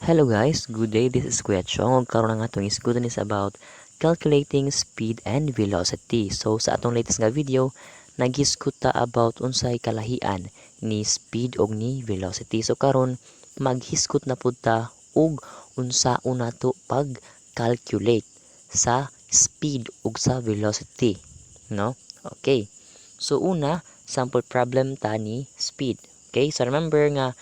Hello guys, good day. This is Kuya Chong. Ug karon ang atong isgutan is about calculating speed and velocity. So sa atong latest nga video, naghisgot ta about unsay kalahian ni speed og ni velocity. So karon maghisgot na pud ta og unsaon nato pag calculate sa speed ug sa velocity, no? Okay. So una, sample problem ta ni speed. Okay? So remember nga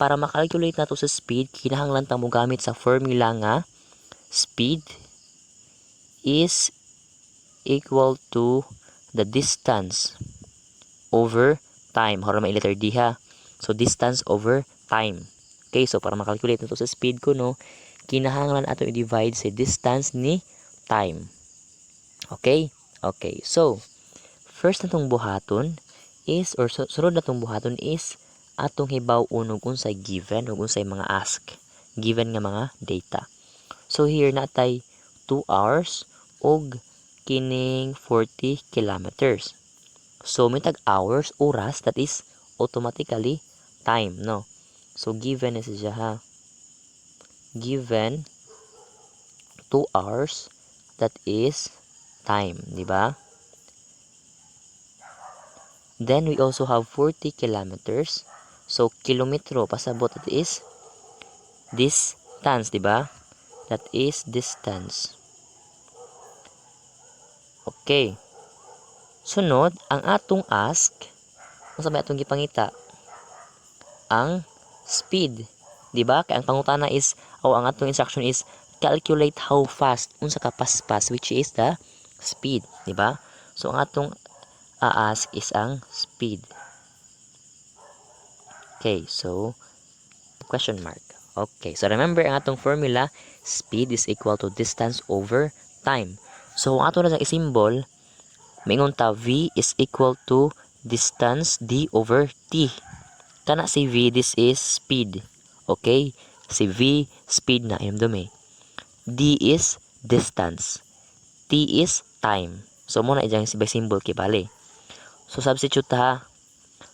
para makalculate nato sa speed, kinahanglan ta mogamit sa formula nga speed is equal to the distance over time. Hora may letter D ha. So distance over time. Okay, so para makalculate nato sa speed ko, no, kinahanglan ato i-divide sa distance ni time. Okay? Okay. So first natong buhaton is or sunod natong buhaton is atong hibaw-on og unsay given ug unsay mga ask given nga mga data. So here natay 2 hours ug kining 40 kilometers. So may tag hours, oras, that is automatically time, no? So given na siya ha. Given 2 hours, that is time, di ba? Then we also have 40 kilometers. So kilometro, pasabot, that is distance, di ba? That is distance. Okay. Sunod, ang atong ask, unsa may atong gipangita? Ang speed, di ba? Kay ang pangutana is o ang atong instruction is calculate how fast, unsa ka paspas, which is the speed, di ba? So ang atong ask is ang speed. Okay, so question mark. Okay, so remember ang atong formula, speed is equal to distance over time. So kung ato na siyang i-symbol, maingon ta V is equal to distance D over T. Kana si V, this is speed. Okay? Si V, speed na. Ayun dumi. D is distance. T is time. So mao na iyang by symbol kay bali. So substitute ta.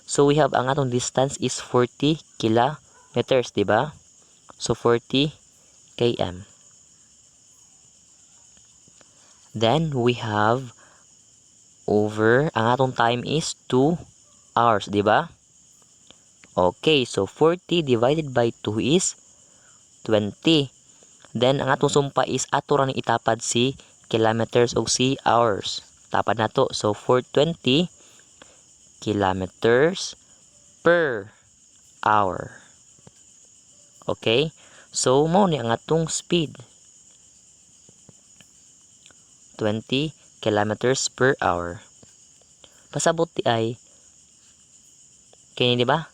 So we have ang atong distance is 40 kilometers, di ba? So 40 km. Then we have over ang atong time is 2 hours, di ba? Okay, so 40 divided by 2 is 20. Then ang atong sumpa is ato ra ning itapad si kilometers ug si hours. Tapad nato. So 420 kilometers per hour. Okay? So mao ni ang atong speed. 20 kilometers per hour. Pasabot di ay kini, di ba?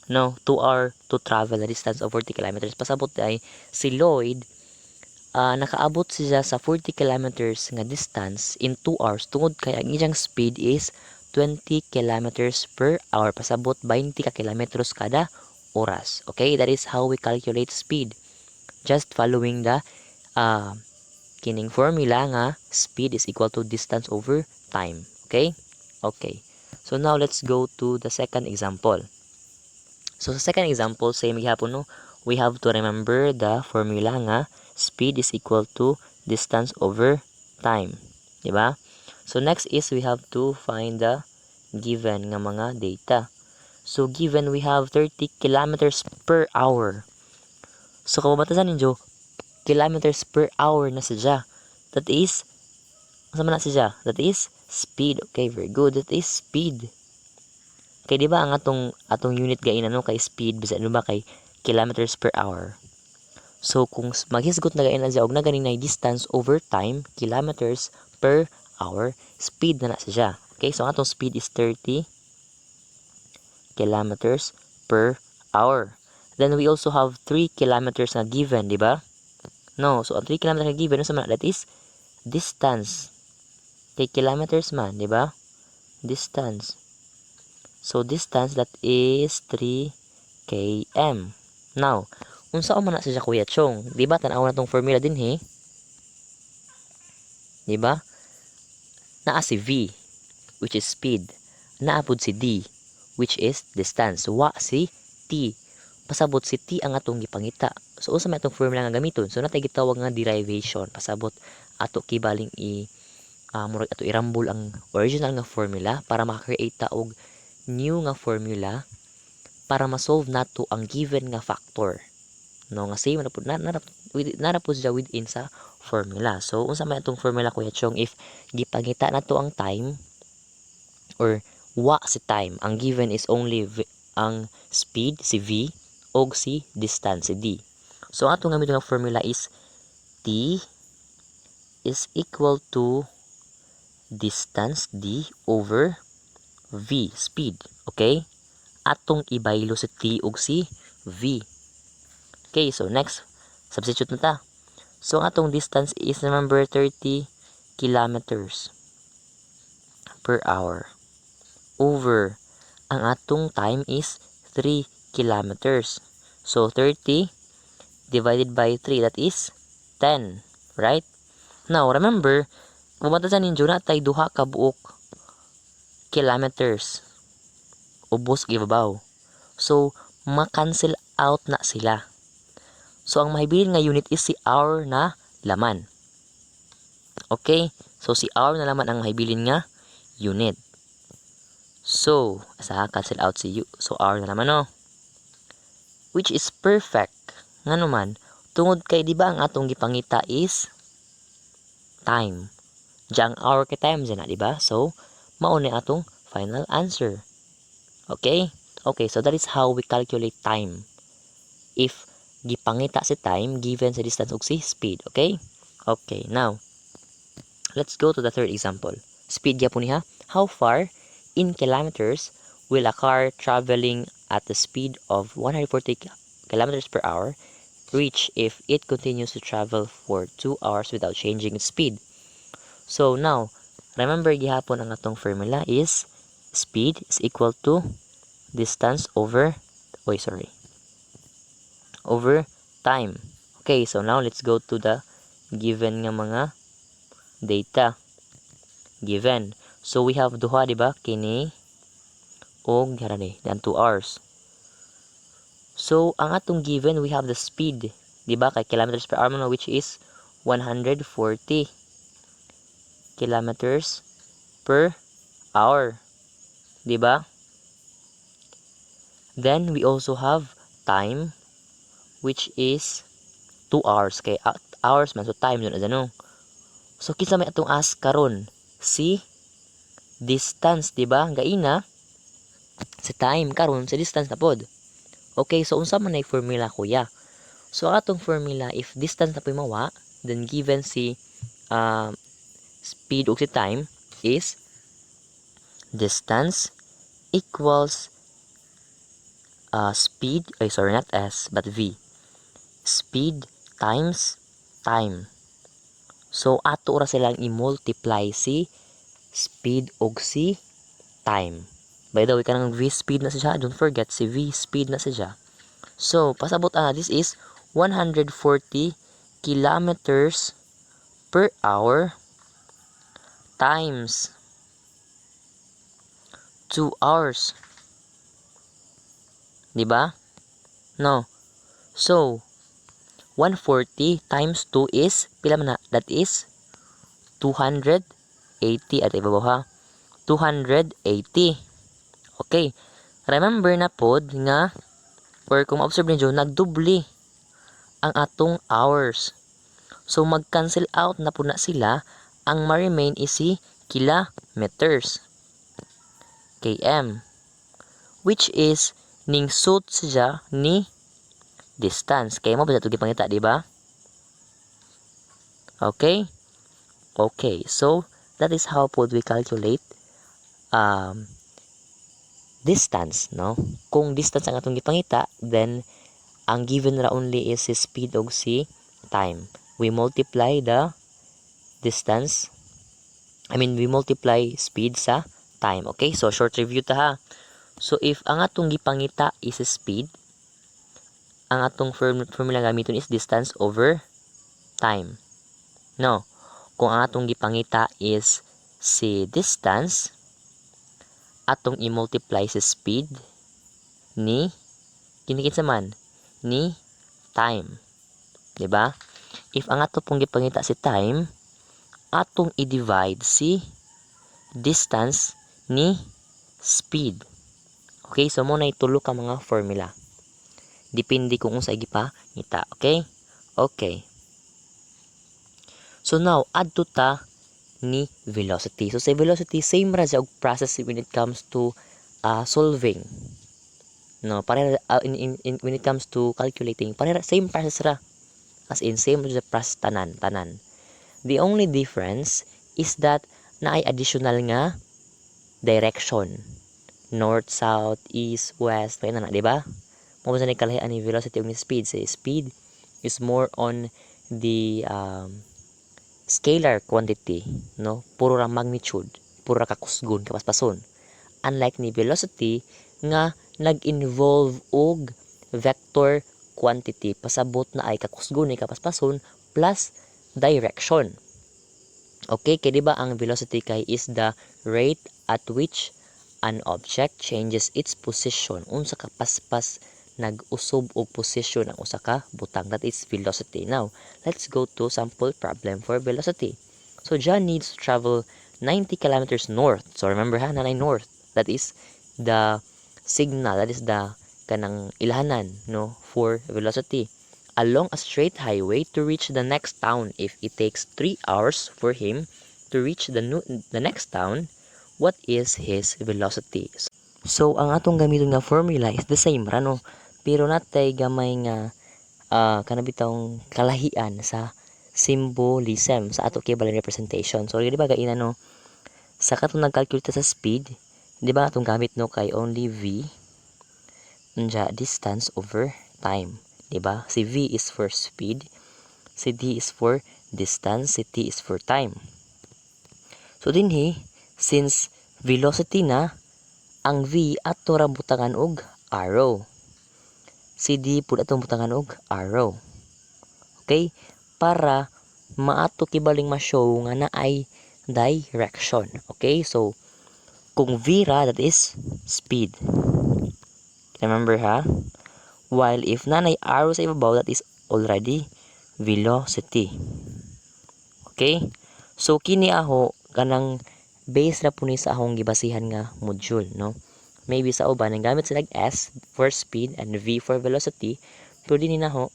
No, 2 hour to travel a distance of 40 kilometers. Pasabot di ay si Lloyd nakaabot siya sa 40 kilometers nga distance in 2 hours tungod kay ang iyang speed is 20 kilometers per hour. Pasabot 20 ka kilometros kada oras. Okay, that is how we calculate speed. Just following the kining formula nga speed is equal to distance over time. Okay? Okay. So now let's go to the second example. So sa second example, same gihapon, no, we have to remember the formula nga speed is equal to distance over time. Di ba? So next is we have to find the given nga mga data. So given we have 30 kilometers per hour. So kababatasan ninyo, kilometers per hour na siya. That is, unsa man na siya? That is speed. Okay, very good. That is speed. Kay di ba ang atong unit gain ano kay speed bisa ano ba kay kilometers per hour. So kung maghisgot na gain na siya og na ganing na distance over time, kilometers per hour, speed na na siya. Okay, so ang atong speed is 30 kilometers per hour. Then we also have 3 kilometers na given, di ba? No, so ang 3 kilometers na given, unsa man that is distance. Kay kilometers man, di ba? Distance. So distance, that is 3 km. Now, unsa man na siya, Kuya Chong? Di ba tan-aw na tong formula dinhi? Di ba? Naa si V, which is speed. Naa pud si D, which is distance. Wa si T. Pasabot si T ang atong gipangita. So unsa may atong formula nga gamiton? So naa tay gitawag nga derivation. Pasabot ato kibaling i murag ato irambol ang original nga formula para maka-create ta og new nga formula para ma-solve nato ang given nga factor. No, nga same na pud na pud siya within sa formula. So unsa may atong formula, Kuya Chong, if gipangita nato ang time or wa si time? Ang given is only v, ang speed si V og si distance si D. So ang atong gamiton nga formula is T is equal to distance D over V, speed. Okay? Atong ibaylo si T ug si V. Okay, so next, substitute na ta. So ang atong distance is, remember, 30 kilometers per hour over ang atong time is 3 kilometers. So 30 divided by 3, that is 10, right? Now, remember, kung sa ninyo naa tay duha ka buok kilometers ubos gibabaw. So, ma-cancel out na sila. So, ang mahibilin nga unit is si hour na laman. Okay? So, si hour na laman ang mahibilin nga unit. So, asa cancel out si U. So, hour na naman, no? Which is perfect. Nga naman, tungod kay di ba ang atong gipangita is time. Diyan hour kay time dyan na, di ba? So, mao na atong final answer. Okay? Okay, so that is how we calculate time. If gipangita si time, given sa distance ug si speed. Okay? Okay, now, let's go to the third example. Speed gyapon niya. How far in kilometers will a car traveling at the speed of 140 kilometers per hour reach if it continues to travel for 2 hours without changing its speed? So now, remember gihapon ang atong formula is speed is equal to distance over, wait, sorry, over time. Okay, so now let's go to the given nga mga data. Given. So we have duha, di ba? Kini og ni dan 2 hours. So ang atong given, we have the speed, di ba? Kay kilometers per hour man, which is 140 kilometers per hour. Di ba? Then we also have time, which is 2 hours kay hours man, so time yun ano. So kinsa may atong ask karon? Si distance, di ba? Gaina si time, karon si distance na pod. Okay, so unsa man ay formula, kuya? So ang atong formula, if distance na po mawa, then given si speed ug si time, is distance equals speed, ay sorry, not S but V. Speed times time. So ato ra silang i-multiply si speed ug si time. By the way, kanang V speed na siya, don't forget si V speed na siya. So, pasabot ana, this is 140 kilometers per hour times 2 hours. Di ba? No. So, 140 times 2 is, pila man na? That is 280. At ibabaw ha. 280. Okay. Remember na pod nga, or kung ma-observe ninyo, nagdubli ang atong hours. So, mag-cancel out na po na sila. Ang ma-remain is si kilometers. Km. Which is, ning suit siya ni distance. Kaya mao ba ito gipangita, di ba? Okay? Okay. So, that is how pod we calculate distance, no? Kung distance ang atong gipangita, then ang given ra only is si speed og si time. We multiply the distance, I mean, we multiply speed sa time. Okay? So, short review ta ha. So, if ang atong gipangita is speed, ang atong formula gamiton is distance over time. No. Kung ang atong gipangita is si distance, atong i-multiply si speed ni kini kinsa man ni time. Di ba? If ang ato pong gipangita si time, atong i-divide si distance ni speed. Okay, so mao na tulo ka mga formula. Depende kung unsa gipangita, okay? Okay. So now, adto ta ni velocity. So sa velocity, same ra siya og process when it comes to solving. No, pare in when it comes to calculating, pare same process ra. As in same sa process tanan, tanan. The only difference is that naay additional nga direction. North, south, east, west, kaya na, di ba? Mao sa kalahian ni velocity ug ni speed. Sa speed is more on the scalar quantity, no? Puro ra magnitude, puro ra kakusgon, kapaspason. Unlike ni velocity nga nag-involve og vector quantity, pasabot naay kakusgon ni kapaspason plus direction. Okay, kay di ba ang velocity kay is the rate at which an object changes its position. Unsa ka paspas nag-usob og position ang usa ka butang. That is velocity. Now, let's go to sample problem for velocity. So, John needs to travel 90 kilometers north. So, remember ha, naa nay north. That is the signal, that is the kanang ilhanan, no, for velocity. Along a straight highway to reach the next town. If it takes 3 hours for him to reach the next town, what is his velocity? So, ang atong gamiton nga formula is the same ra, no? Pero natay gamay nga kana bitawng kalahian sa symbolism sa ato kay representation. So, di ba gaina, no? Sa katong nag-calculate sa speed, di ba atong gamit, no, kay only v unya distance over time, di ba? Si v is for speed, si d is for distance, si t is for time. So dinhi, since velocity na, ang v ato ra butangan og arrow. Si d pud atong butangan og arrow. Okay? Para maato kibaling ma-show nga naay direction. Okay? So, kung v ra, that is speed. Remember ha? While if nanay arrow sa ibabaw, that is already velocity. Okay? So, kini aho, kanang base ra po ni sa akong gibasihan nga module, no? Maybe sa uban, ang gamit sila S for speed and V for velocity, pero dinhi naho,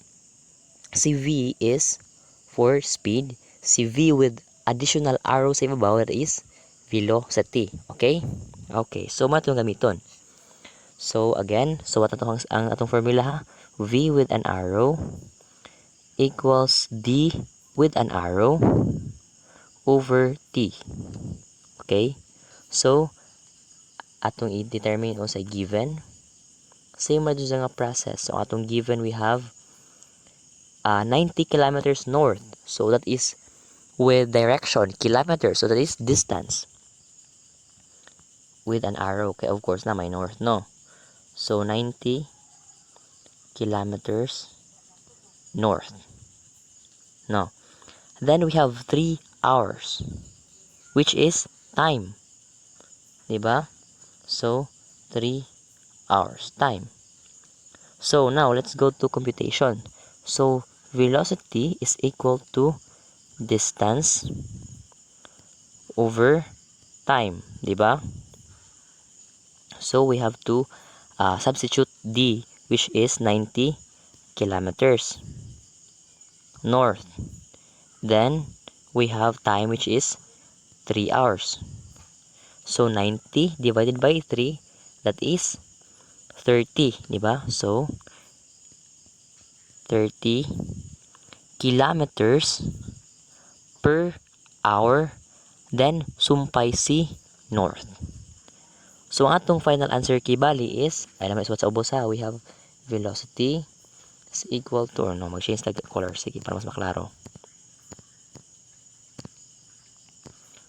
si V is for speed, si V with additional arrow sa ibabaw, that is velocity. Okay? Okay, so mao itong gamiton. So again, so what atong ang atong formula ha? V with an arrow equals D with an arrow over T. Okay? So, atong i-determine sa given. Same ra jud nga process. So, atong given, we have 90 kilometers north. So, that is with direction, kilometers. So, that is distance. With an arrow. Okay, of course na may north, no? So, 90 kilometers north. No. Then, we have 3 hours, which is time. Diba? So, 3 hours time. So, now, let's go to computation. So, velocity is equal to distance over time. Diba? So, we have to substitute d, which is 90 kilometers north. Then, we have time, which is 3 hours. So, 90 divided by 3, that is 30, di ba? So, 30 kilometers per hour, then sumpay si north. So, ang atong final answer kibali is, ay naman isuwat sa ubos ha, we have velocity is equal to, or no, mag-change tag color, sige, para mas maklaro.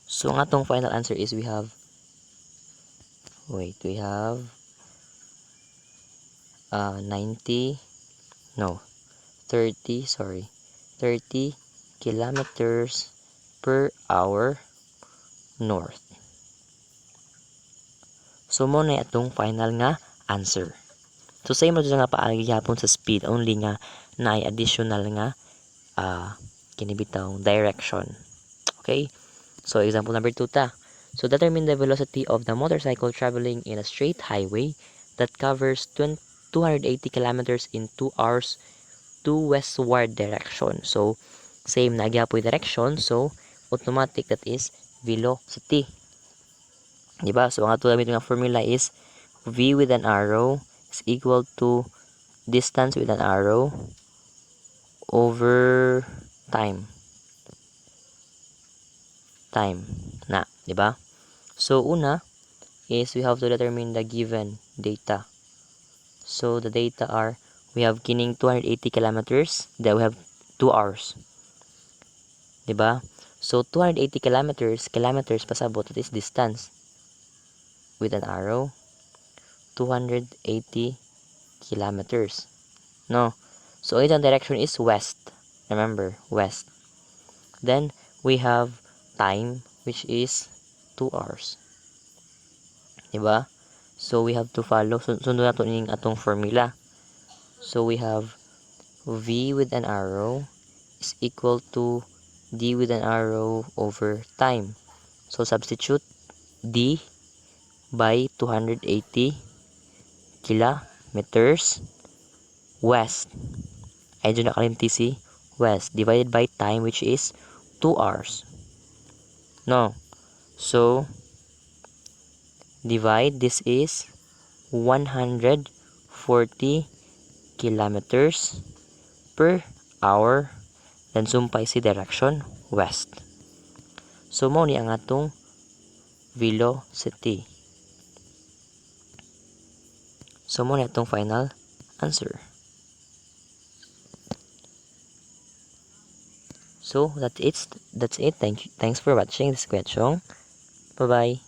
So, ang atong final answer is we have, wait, we have 90, no, 30, sorry, 30 kilometers per hour north. So, mao na atong final nga answer. So same ra jud nga paagi gihapon sa speed, only nga naay additional nga kini bitawng direction. Okay? So example number 2 ta. So determine the velocity of the motorcycle traveling in a straight highway that covers 280 kilometers in 2 hours to westward direction. So same na gyapoy direction, so automatic that is velocity. Diba? So ang ato gamiton nga formula is V with an arrow is equal to distance with an arrow over time. Time na, di ba? So una is we have to determine the given data. So the data are, we have kining 280 kilometers, then we have 2 hours. Di ba? So 280 kilometers, kilometers pasabot, that is distance with an arrow, 280 kilometers. No. So itong direction is west. Remember, west. Then we have time, which is 2 hours. Diba? So we have to follow, sundon nato ning atong formula. So we have V with an arrow is equal to D with an arrow over time. So substitute D by 280 kilometers west. Ay, dyan nakalimti si west divided by time, which is 2 hours. No. So divide, this is 140 kilometers per hour, then sumpay si direction west. So mao ni ang atong velocity. So mao ni atong final answer. So that's it. That's it. Thanks for watching this question. Bye bye.